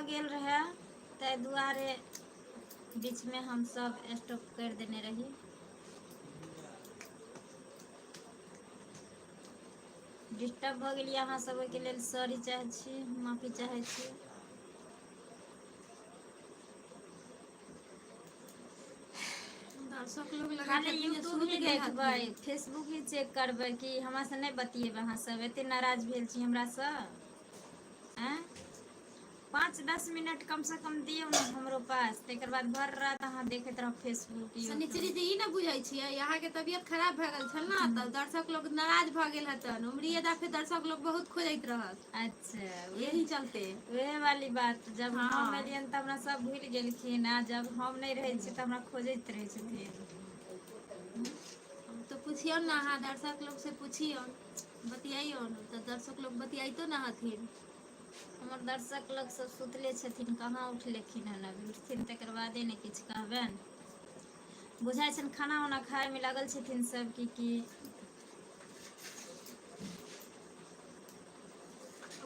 भऽ गेल रहए, ताहि दुआरे बीचमे हमसभ स्टॉप करि देने रही। डिस्टर्ब भऽ गेलियै अहाँ सब, ओहिके लेल सॉरी चाहै छी, माफी चाहै छी। दर्शक लोग लगै खाली छथिन जे यूट्यूब सुति ही गेल देखबै, हथिन। फेसबुक ही चेक करबै कि हमरासँ नहि बतियेबै अहाँ सब? एते नाराज भेल छी हमरासँ? आँय, 5-10 मिनट कमसँ कम दियौ ने हमरो पास। तकर बाद भरि राति अहाँ देखैत रहब फेसबुक, शनिचरी यूट्यूब। जी, ई ने बुझै छियै, अहाँके तबियत खराब भए गेल छल ने, तऽ दर्शक लोग नाराज भऽ गेल हेतन। उमरिये दा फेर दर्शक लोग बहुत खोजैत रहत। अच्छा, यही चलते। उहे वाली बात। जब हम एलियनि तऽ हमरा सब भूलि गेलखिन, आ जब हम नहि रहै छियै तऽ हमरा खोजैत रहै छथिन। तऽ पुछियौ ने, अहाँ दर्शक लोग से पुछियौ, बतियाइयौ ने, तऽ दर्शक लोग बतियाइतो ने हथिन। हमर दर्शक लोक सब सुतले छथिन, कहाँ उठलखिन हन अभी। उठथिन तकर बादे ने किछु कहबनि। बुझाइ छनि खाना उना खायमे लागल छथिन सब की की।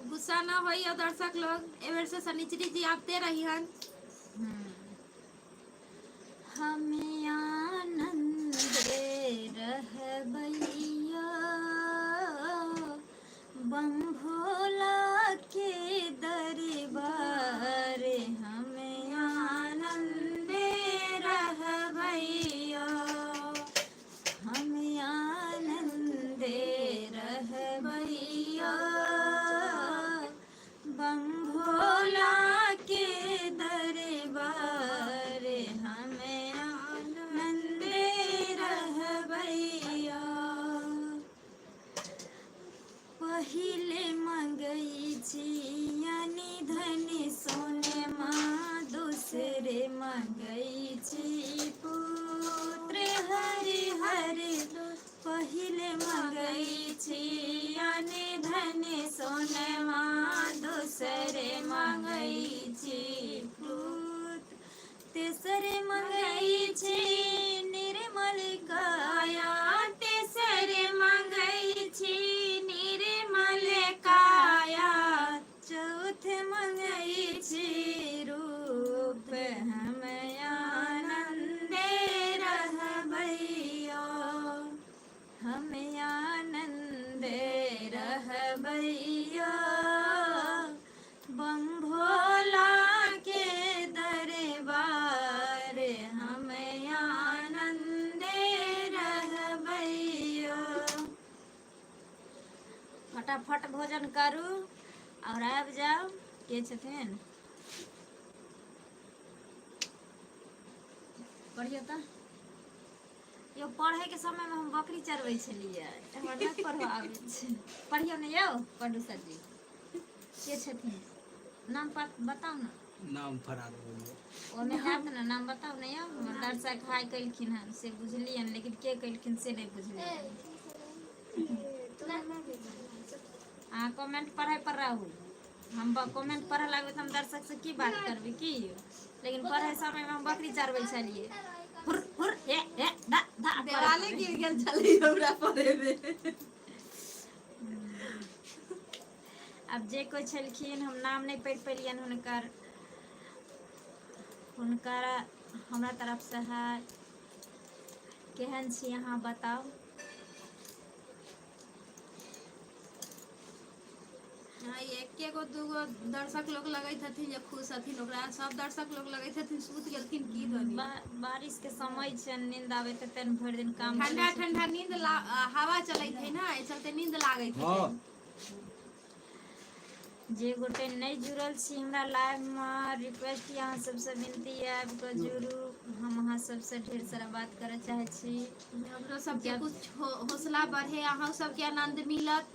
गुस्सा न होइयौ दर्शक लोग, एहि बेर से शनिचरी जी आबते रहिहन। हमे आनन्दे रहबैया बम भोला के दरबार, हमे आनन्दे रहबैया, हमे आनन्दे रहबैया बम भोला के दरबार, हमे आनन्दे रहबैया। पहिले मंगै छी धन सोनमा, दोसरे मंगै छी पुत्र हरि हरि। पहिले मंगै छी धन सोनमा, दोसरे मंगै छी पुत्र, तेसरे मंगै छी निर्मल काया, तेसरे मंगै छी निर्मल काया, चौथ मंगै छी रूप, हम आनन्दे रहबैया, हम आनन्दे रहबैया बम भोला के दरबार, हम आनन्दे रहबैया। फटाफट भोजन करू और आबि जाउ। के छथिन? पढ़ियौ तऽ यौ। पढ़ैके समयमे हम बकरी चरबै छलियै, हमरा नहि पढ़ऽ आबै छै। पढ़ियौ ने यौ प्रोड्यूसर जी। के छथिन? नाम बताउ ने। नाम फरार हो गेल। ओहिमे हैत ने, नाम बताउ ने यौ। हमर दर्शक हाय केलखिन हन से बुझलियनि, लेकिन के केलखिन से नहि बुझलियनि। अहाँ कमेंट पढ़ै पर रहू। हम कमेंट पढ़ऽ लगबै तऽ हम दर्शकसँ की बात करबै की? लेकिन पढ़ै समयमे हम बकरी चरबै छलियै, हुर हुर हे हे धा धा करैत देवाले रहै। गिर गेल छलै हमरा पढ़े मे। आब जे कोइ छलखिन, हम नाम नहि पढ़ि पेलियनि हुनकर। हुनकर हमरा तरफसँ है। केहन छी अहाँ, बताउ। हाँ, एके गो दूगो दर्शक लोग लगैत हथिन जे खुश हथिन। ओकरा सब दर्शक लोग लगैत हथिन सुति गेलथिन की धनी। बारिश के समय छै, नींद आबैत हेतनि, भरि दिन काम करै ठंडा छथिन। ठंडा नींद ला, हवा चलैत है ना, एहि चलते नींद लागैत हँ। हेतै। जे गोटे नहि जुड़ल छी हमरा लाइवमे, रिक्वेस्ट यऽ, अहाँ सबसँ विनती यऽ, आबि कऽ जुड़ू। हम अहाँ सबसँ ढेर सारा बात करऽ चाहै छी। हमरो सबके जब कुछ हौसला बढ़े, अहाँ सबके आनंद मिलत।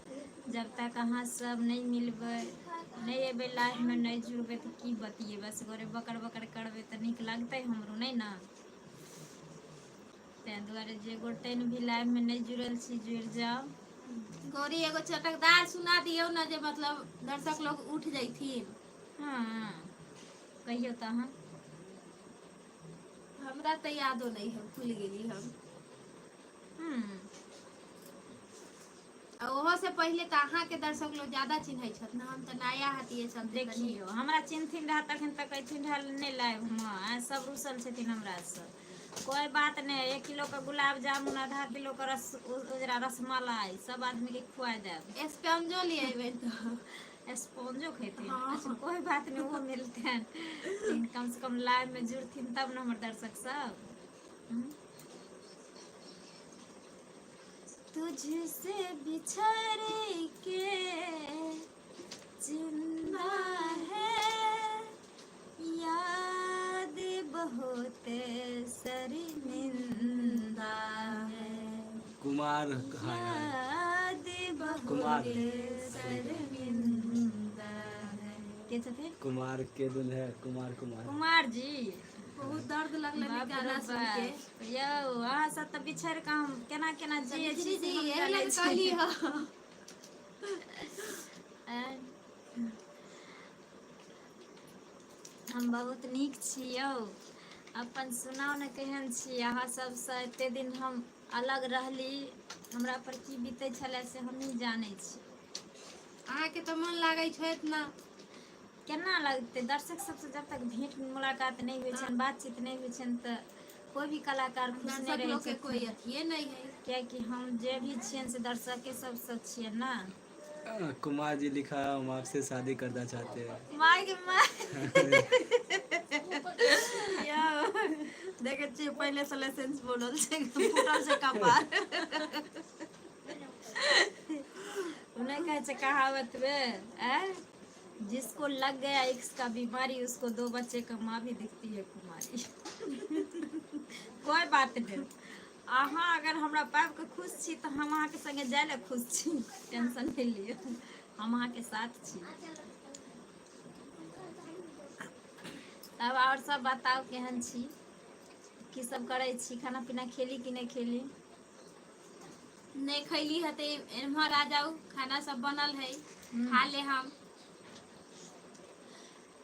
जब तक अहाँ सब नहि मिलबै, नहि एबै लाइवमे, नहि जुड़बै, तऽ की बतियेबै? असगरे बकर बकर करबै तऽ नीक लगतै हमरो नहि ने। ताहि दुआरे जे गोटे भी लाइवमे नहि जुड़ल छी, जुड़ि जाउ। गौरी, एगो चटकदार सुना दियौ ने, जे मतलब दर्शक लोग उठ जैथिन। हँ, कहियौ तऽ अहाँ। हमरा तऽ यादो नहि है, भूल गेली हम। आ ओहो से पहिले तऽ अहाँके दर्शक लोग ज्यादा चिन्है छथि ने, हम तऽ नया हतियै चलते तनी। देखियौ, हमरा चिन्हथिन रहए तखन तऽ कहथिन रहए नहि लाइव मे, आँय सब रुसल छथिन हमरासँ। कोइ बात नहि, 1 किलोके गुलाब जामुन, आधा किलोके रस उजरा रसमलाई सब आदमीके खुआ देब। स्पंजो ले अयबै तऽ। स्पॉन्जो खेथिन? हँ। अच्छा, कोइ बात नहि, ओहो मिलतनि, लेकिन कम से कम लाइव मे जुड़थिन तब ने हमर दर्शक सब। हम्म। तुझसे बिछड़ के जिंदा है, याद बहुत शर्मिंदा है। कुमार, हाय हाय। याद कुमार। बहुत शर्मिंदा है। के छथिन? कुमार के दुन है, कुमार कुमार। कुमार जी। बहुत दर्द लगलै बाप गाना रे सुन के। बाप, यौ अहाँ सब तऽ बिछड़ कऽ हम केना केना जियै सवित्री छी जी से हम एहि जानै लए छी। कहली हँ। आँय, हम बहुत नीक छी यौ, अपन सुनाउ ने, केहन छी? अहाँ सभसँ एते दिन हम अलग रहली, हमरा पर की बीतै छलै से हमही जानै छी। अहाँके तऽ मन लागै छथि ने? केना लगतै? दर्शक सबसँ जब तक भेंट मुलाकात नहि होइ छनि, बातचीत नहि होइ छनि, तऽ कोइ भी कलाकार खुश नहि दर्शक रहै लोकके छथिन। कोइ अथिए नहि है। कियाकि हम जे भी छियनि से दर्शके सबसँ छियनि ने। कुमार जी लिखा, हम आपसे शादी करना चाहते हैं। माय गे my, यौ देखै छियै, पहिले से लाइसेंस बोलल छै, फूटल छै कपार। ओ नहि कहै छै कहावत मे, आँय, जिसको लग गया इश्क का बीमारी, उसको दो बच्चे का माँ भी दिखती है कुमारी। कोइ बात नहि, अहाँ अगर हमरा पाबि कऽ खुश छी तऽ हम अहाँके संगे जाय लए खुश छी। टेंशन नहि लिअ, हम अहाँके साथ छी। तब आओर सब बताउ, केहन छी, की सब करै छी, खाना पीना खेली कि नहि खेली? नहि खैली है तऽ एम्हर आ जाउ, खाना सब बनल है, खा ले हम।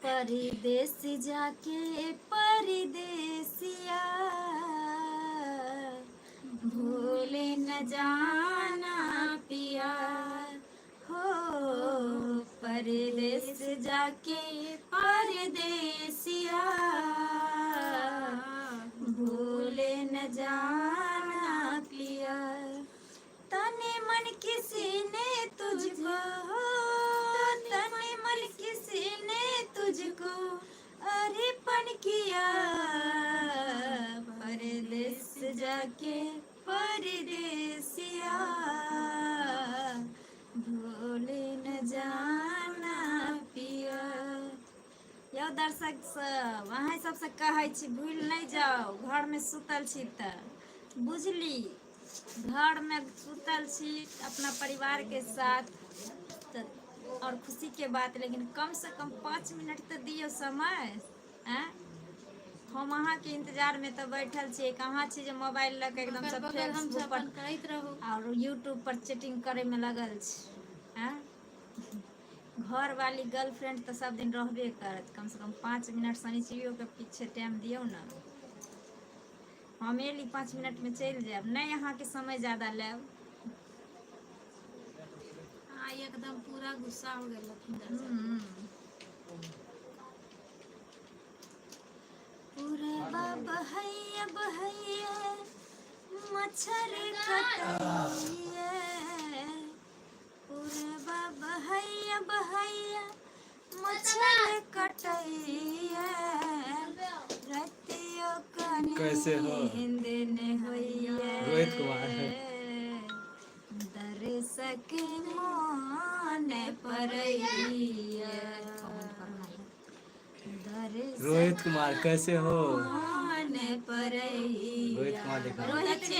परदेस जाके परदेसिया भूल न जाना पिया हो, परदेस जाके परदेसिया भूल न जाना पिया। तने मन किसी ने तुझको, तने मन किसी ने तुझको अर्पण किया, परदेस जाके परदेसिया भूल न जाना पिया। यौ दर्शक सब, अहाँ सबसँ कहै छी, भूलि नहि जाउ, घरमे सुतल छी तऽ बुझली, घरमे सुतल छी अपना परिवारके साथ तऽ आओर खुशीके बात, लेकिन कमसँ कम 5 मिनट तऽ दियौ समय। आँय, हम अहाँके इंतजारमे तऽ बैठल छी। कहाँ छी जे मोबाइल लऽ कऽ अगल एकदमसँ बगल हमसब फेसबुक पर अपन करैत रहू। आओर यूट्यूब पर चैटिंग करैमे लगल छी? आँय, घरवाली गर्लफ्रेंड तऽ सब दिन रहबे करत, कमसँ कम 5 मिनट शनिचरियोके पीछे टाइम दियौ ने। हम एली, 5 मिनटमे चलि जायब, नहि अहाँके समय ज्यादा लेब। हाँ, एकदम पूरा गुस्सा हो गेल हथिन दर्शक लोग। पूरबा बहैया बहैया मच्छर कटैया, पूरबा बहैया बहैया मच्छर कटैया, रतियो कैसे हो? नींद ने होइया, रोहित कुमार। दर्शक मोन परैया, रोहित दर्शक कुमार, कैसे हो? मोन रोहित परैया। कुमार लिखा है। रोहित जी,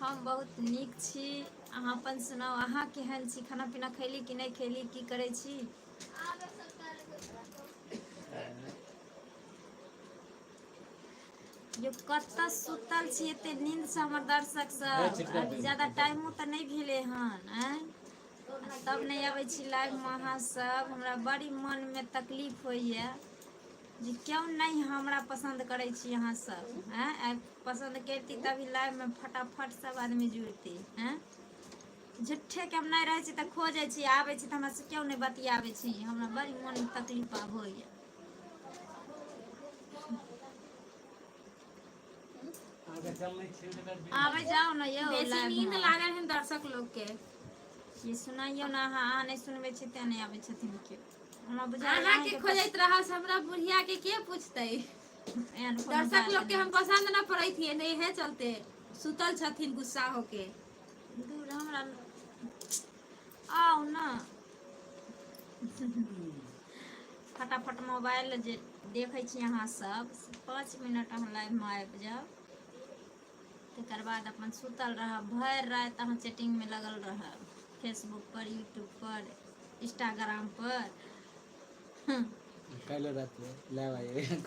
हम बहुत नीक छी, अहाँ अपन सुनाउ, अहाँ केहन छी? खाना पीना खैली कि नहि खैली? की करै छी? यौ, कतऽ सुतल छी एते नींद से हमर दर्शक सब? अभी ज्यादा टाइमो तऽ नहि भेलै हन। आँय, आ तब नहि अबै छी लाइवमे अहाँ सब, हमरा बड़ी मनमे तकलीफ होइए जे क्यों नहि हमरा पसन्द करै छी अहाँ सब। आँय, आइ पसन्द करती तभी लाइवमे फटाफट सब आदमी जुड़ती। आँय। झूठेके हम नहि रहै छी तऽ खोजै छी, आबै छी तऽ हमरा से केओ नहि बतियाबै छी। हमरा बड़ी मोन तकलीफ आब होइए। आबै जाउ ने यौ। बेसी नींद लाइवमे लागल हन दर्शक लोग के। ये सुनाइयौ ने अहाँ, अहाँ नहि सुनबै छी तें नहि आबै छथिन केओ। हमरा बुझाइए अहाँ के अहीँके खोजैत रहस, हमरा बुढ़िया के के पूछतै? एहन कोनो दर्शक बात लोग के नहि। हम पसंद न पड़ैत हियै ने, इहे चलते सुतल छथिन गुस्सा होके। दूर हमरा आउ ने, फटाफट मोबाइल जे देखै छी अहाँ सब, 5 मिनट अहाँ लाइवमे आबि जाउ, तकर बाद अपन सुतल रहब। भरि राति अहाँ चैटिंगमे लगल रहब, फेसबुक पर, यूट्यूब पर, इंस्टाग्राम पर। काल्हि रात में लाइव आइए।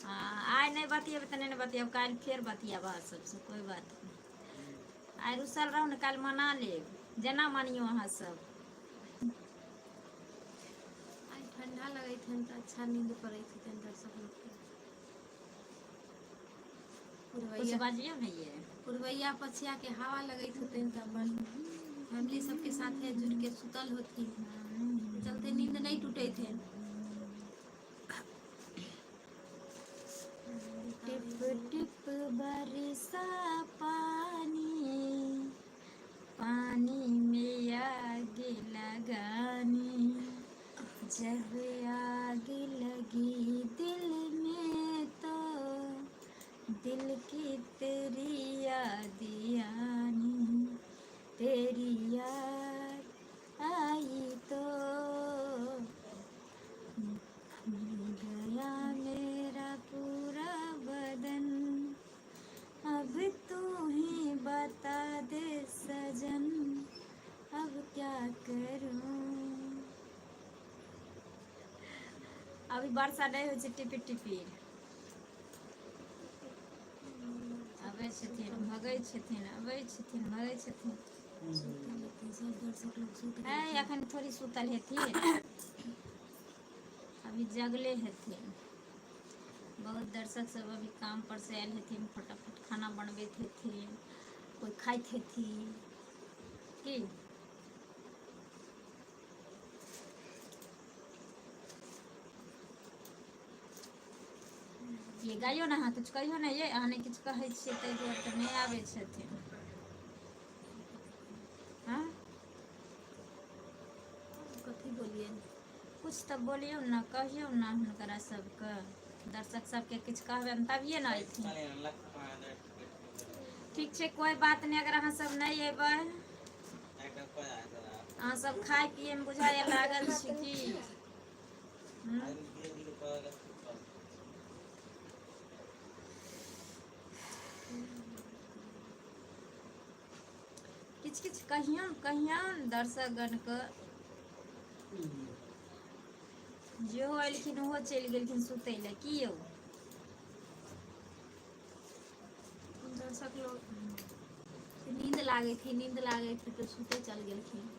आइ नहि बतियेबै तऽ नहि ने बतियाब, काल्हि फेर बतियाब अहाँ सबसँ, कोइ बात नहि। आइ रुसल रहू ने, काल्हि मना लेब, जेना मानियौ अहाँ सब। आइ ठंडा लगैत हन तऽ अच्छा नींद पड़ैत हेतनि दर्शक लोग के। कुछ पुरवैया बाजियौ ने ये। पुरवैया पछिया के हवा लगैत होतनि तऽ अपन फैमिली सबके साथे जुड़ के सुतल होथिन, चलते नींद नहीं टूटैत हन। टिप टिप बरसा पानी, पानी में आग लगानी, जब आग लगी दिल में तो दिल की तेरी याद आनी, तेरी याद आई तो गया मेरा पूरा बदन, अब तू ही बता दे सजन, अब क्या करूं। अभी वर्षा नहि होइ छै, टिपी टिपी अबै छथिन, भगै छथिन, अबै छथिन, भगै छथिन। सुतल हेथिन सब दर्शक लोग, सुत है गेलखिन। एखन थोड़ी सुतल हेथिन, अभी जगले हेथिन। बहुत दर्शक सब अभी काम पर से आयल हेथिन, फटाफट खाना बनबैत हेथिन, कोइ खाइत हेथिन की। ये गाइयो ने, अहाँ किछु कहियौ ने ये। अहाँ नहि किछु कहै छियै ताहि दुआरे तऽ नहि आबै छथिन। हँ। कथी बोलियनि? कुछ तऽ बोलियौ ने, कहियौ ने हुनकरा सबके, दर्शक सबके किछु कहबै तभिए ने अयथिन। ठीक छै, कोइ बात नहि। अगर अहाँ सब नहि अयबै, अहाँ सब खाय पियैमे बुझाइए लागल छी की? किछु किछु कहियौन, कहियौन दर्शकगणके। जेहो एलखिन ओहो चलि गेलखिन सुतै लए की यौ? दर्शक लोग नींद लागैत है, नींद लागैत है तऽ सुते चल गेलखिन।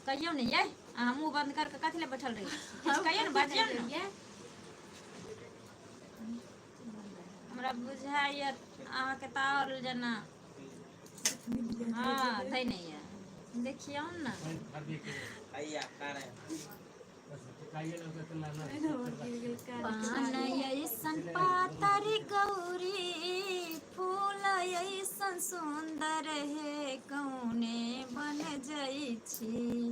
कहियौ ने यै, अहाँ मुँह बंद करके कथी लए बैठल रही? किछु कहियौ ने, बाजियौ ने। हमरा बुझाइए अहाँके तऽ आओर जेना हँ थै नहि यऽ, देखियौ ने। पान अइसन पातर गौरी, फूल अइसन सुन्दर हे, कौने बन जाइ छी।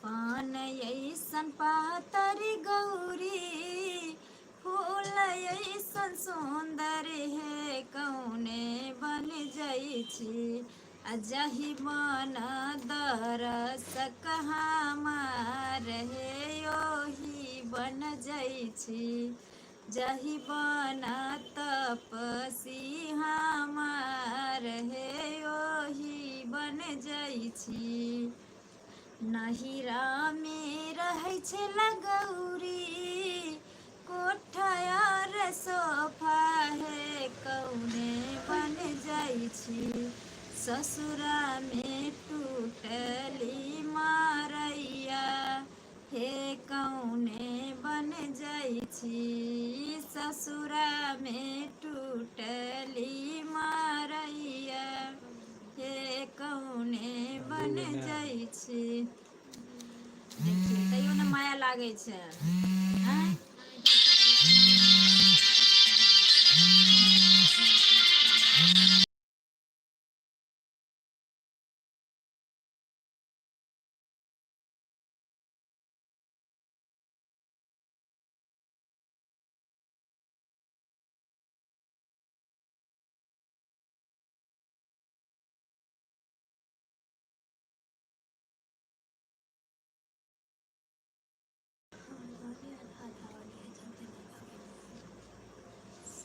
पान अइसन पातर गौरी, फूल अइसन सुन्दर हे, कौने बन जाइ छी। आ जहि मन दरसक हमार हे, ओही बन जाइ छी। जहि बन तपसी हमार हे, ओही बन जाइ छी। नहिरामे रहै छै लगौरी, कोठा आर सोफा हे, कौने बन जाइ छी। ससुरामे टूटली मारैया हे, कौने बन जाइ छी। ससुरा में टूटली मारैया, हे कौने बन जाइ छी। देखियौ, तैयो ने माया लागै छै। आँय?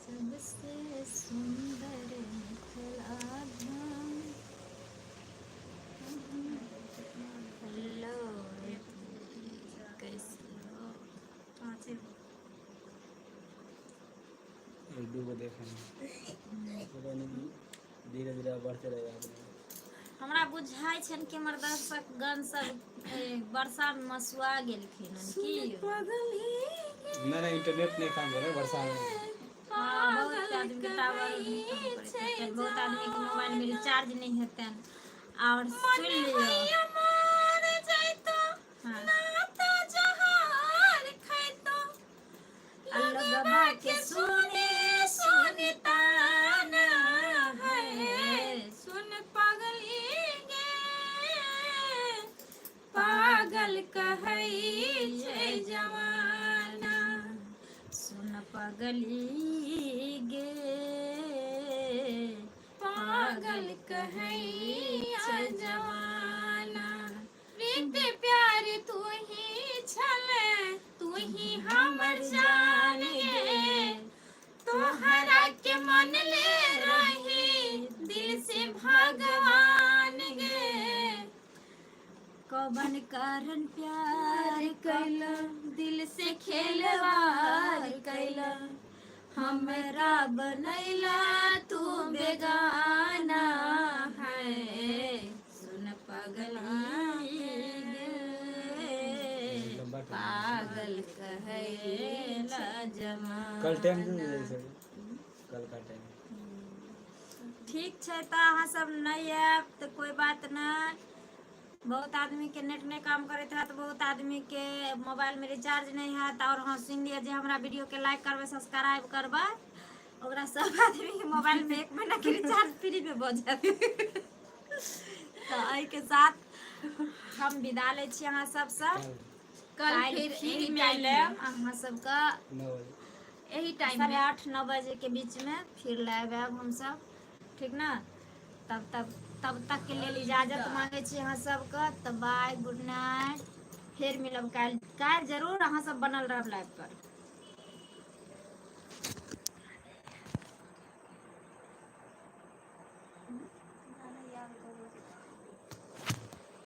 सबसे सुन्दर मिथिला धाम। हेलो, कैसे हो? पाँचे। एक दू गो देखे, पता नहीं, धीरे धीरे बढ़ते रहेगा अपने। हमरा बुझाइ छनि कि हमर दर्शक गण सब वर्षा मे मसुआ गेलखिन हन की? नहीं नहीं, इंटरनेट नहीं काम करे वर्षा में। हाँ, बहुत आदमी के टावर नहि काम करैत हेतनि, बहुत आदमी के मोबाइल में रिचार्ज नहि हेतनि। और सुनि लियौ। मार जैतो। हाँ। ना तो जहार खैतो। लगबा के सुने सुने ताना है। सुन पगली गे, पागल कहै छै जमाना। सुन पगली गे, पागल कहै जमाना। प्रीत प्यार तू ही छले, तू ही हमर जान गे। तोहरा के मन ले रही दिल से भगवान गे। कवन कारण प्यार कैला, दिल से खेलवार कैला, हमरा बनैला तू बेगाना है। सुन पगली गे, लंबा टाइम। पागल कहैला जमाना। कल टाइम दे जैसे कल का टाइम। ठीक छै, तऽ अहाँ सब नहि आयब तऽ कोइ बात नहि। बहुत आदमीके नेट नहि काम करैत हैत, बहुत आदमीके मोबाइलमे रिचार्ज नहि हैत। आओर हँ, सुनि लिअ, जे हमरा वीडियोके लाइक करबै, सब्सक्राइब करबै, ओकरा सब आदमीके मोबाइलमे एक महीनाके रिचार्ज फ्रीमे भऽ जायत। तऽ एहिके साथ हम विदा लै छी अहाँ सबसँ। कल काल्हि फिर फिर एही टाइम मिलब अहाँ सबके। 9 बजे। एही टाइम साढ़े में। 8-9 बजे के बीच में फिर लाइव आयब हमसब, ठीक ने? तब तक, तब तक के लेल इजाजत मांगे छी अहाँ सबके। तऽ बाय, गुड नाइट, फेर मिलब काल्हि। काल्हि जरूर अहाँ सब बनल रहब लाइव पर।